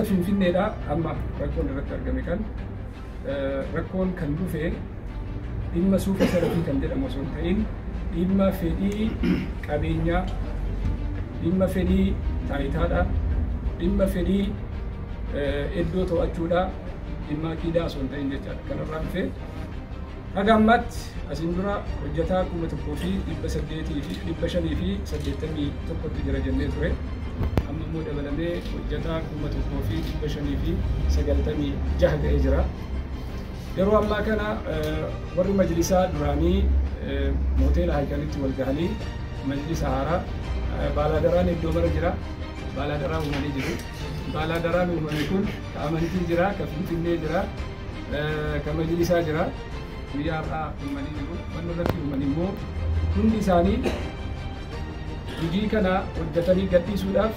Finfinneedha amma rakkoon irratti argame kan rakkoon kan dhufe dhimma suufa salafii kan jedhamu osoo hin ta'in dhimma fedhii qabeenyaa, dhimma fedhii taayitaadha, dhimma fedhii iddoo to'achuudha, dhimma aqiidaa osoo hin ta'in jechaadha. Kanarraa dhufe haga ammaatti asiin dura hojjetaa 1881tti jira jennee ture. Amma immoo dabalamee hojjetaa 1596 ga'ee jira. Yeroo ammaa kana warri majlisaa duraanii hoteela Haayikaanitti wal gahanii majlisa haaraa baaladaraan iddoo mara jira. Baaladaraan uumanii jiru. Baaladaraan uumame kun ka amantii jira, ka Finfinnee jira, ka majlisaa jira. Guyyaa har'aa uumanii jiru. Wanni irratti uuman immoo hundi isaanii hojii kana hojjetanii gadhiisuudhaaf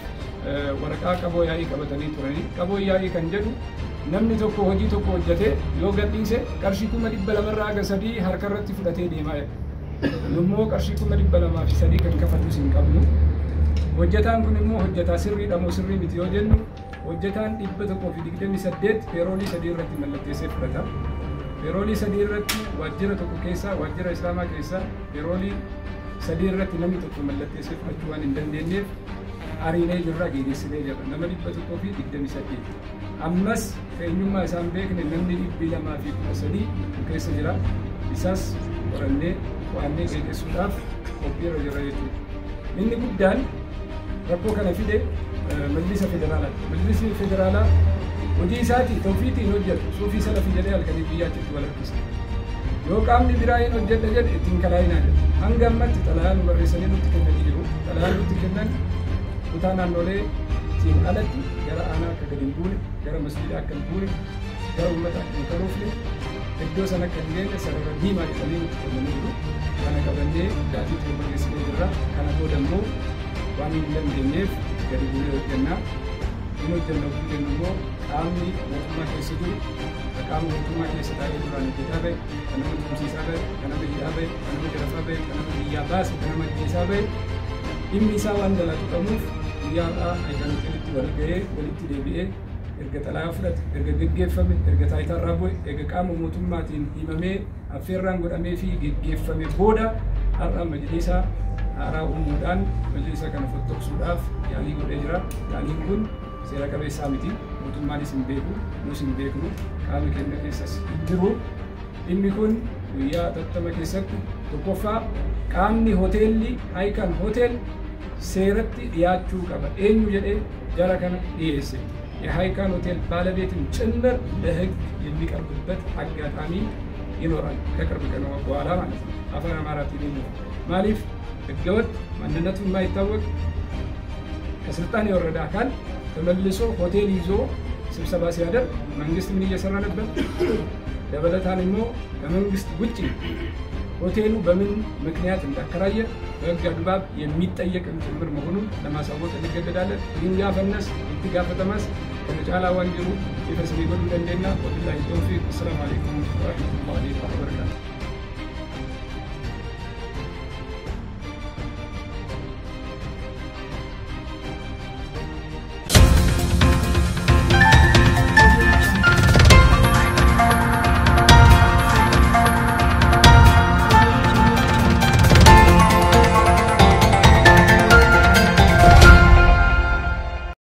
waraqaa qaboo yaa'ii qabatanii turanii. Qaboo yaa'ii kan jedhu namni tokko hojii tokko hojjetee yoo gadhiise qarshii 200,000 irraa haga 3 harka irratti fudhatee deemaa jira. Immoo qarshii 203,000 kan kafalus hin qabnu. Hojjetaan kun immoo hojjetaa sirriidha moo sirrii miti yoo jennu hojjetaan 128 peeroolii 3 irratti mallatteessee fudhata. Peeroolii 3 irratti waajjira tokko keessa, waajjira Islaamaa keessa peeroolii 3 irratti namni tokko mallatteessee fudhachuu waan hin dandeenyeef ariinee jirra, geessinee jirra. Nama 128. Ammas eenyummaa isaan beekne namni 213 keessa jira. Isas qorannee qo'annee geggeessuudhaaf qophiirra jirra jechuudha. Inni guddaan rakkoo kana fide majlisa federaalaati. Majlisni federaalaa hojii isaatii tawfiitiin hojjetu suufii salafii jedhee halkanii guyyaa achitti wal harkisa. Yoo qaamni biraa hin hojjedha jedhe ittiin kalaayinaa jedhe. Hanga ammatti xalayaa nu barreessanii nutti kennanii jiru. Xalayaa nutti kennan kutaa naannolee ittiin alatti gara aanaa akka gadi hin buune, gara masjiida akka hin buune, gara uummata akka hin karoofne, iddoo sana akka hin geenye sarara diimaa jedhanii nutti kennanii jiru. Kana qabannee gaaffii torba geessinee jirra. Kana booda immoo waan hin dandeenyeef gadi buunee hojjennaa. Hin hojjenna ofii jennu immoo qaamni mootummaa keessa jiru, qaama mootummaa keessa taa'ee duraan hojjetaa ba'e, kan nama tumsiisaa ba'e, kan nama hidhaa ba'e, kan nama jarafaa ba'e, kan nama biyyaa baase, kan nama ajjeesaa ba'e, dhimmi isaa waan jalaa tuqamuuf guyyaa har'aa Haayikaal Hoteelitti wal ga'ee walitti deebi'ee erga xalayaa fudhate, erga geggeeffame, erga taayitaarraa bu'e, erga qaama mootummaatiin himamee affeerraan godhamee fi geggeeffame booda har'a majlisa haaraa uumuudhaan majlisa kana fottoqsuudhaaf yaalii godhee jira. Yaaliin kun seera qabeessaa miti. Mootummaanis hin beeku, nus hin beeknu, qaama keenya keessas hin jiru. Dhimmi kun guyyaa 80 keessatti tokkoffaa qaamni hoteelli Haayikaal Hotel seeratti dhiyaachuu qaba. Eenyu jedhee jara kana dhiyeesse. የሃይካን ሆቴል ባለቤትም ጭምር ለሕግ የሚቀርብበት አጋጣሚ ይኖራል። ከቅርብ ቀን በኋላ ማለት ነው። አፋን አማራ ቲቪ ማሊፍ ህገወጥ ማንነቱ የማይታወቅ ከስልጣን የወረደ አካል ተመልሶ ሆቴል ይዞ ስብሰባ ሲያደርግ መንግስት ምን እየሰራ ነበር? ደበለታን immoo ከመንግስት ውጪ ሆቴሉ በምን ምክንያት እንዳከራየ በህግ አግባብ የሚጠየቅም ጭምር መሆኑን ለማሳወቅ እንገደዳለን። ይንጋፈነስ ይትጋፈተመስ ከነጫላ ዋንጅሩ ይፈስኒ ጎዱ ደንዴና ወቢላሂ ተውፊቅ። አሰላሙ አለይኩም ወረሕመቱላሂ ወበረካቱ።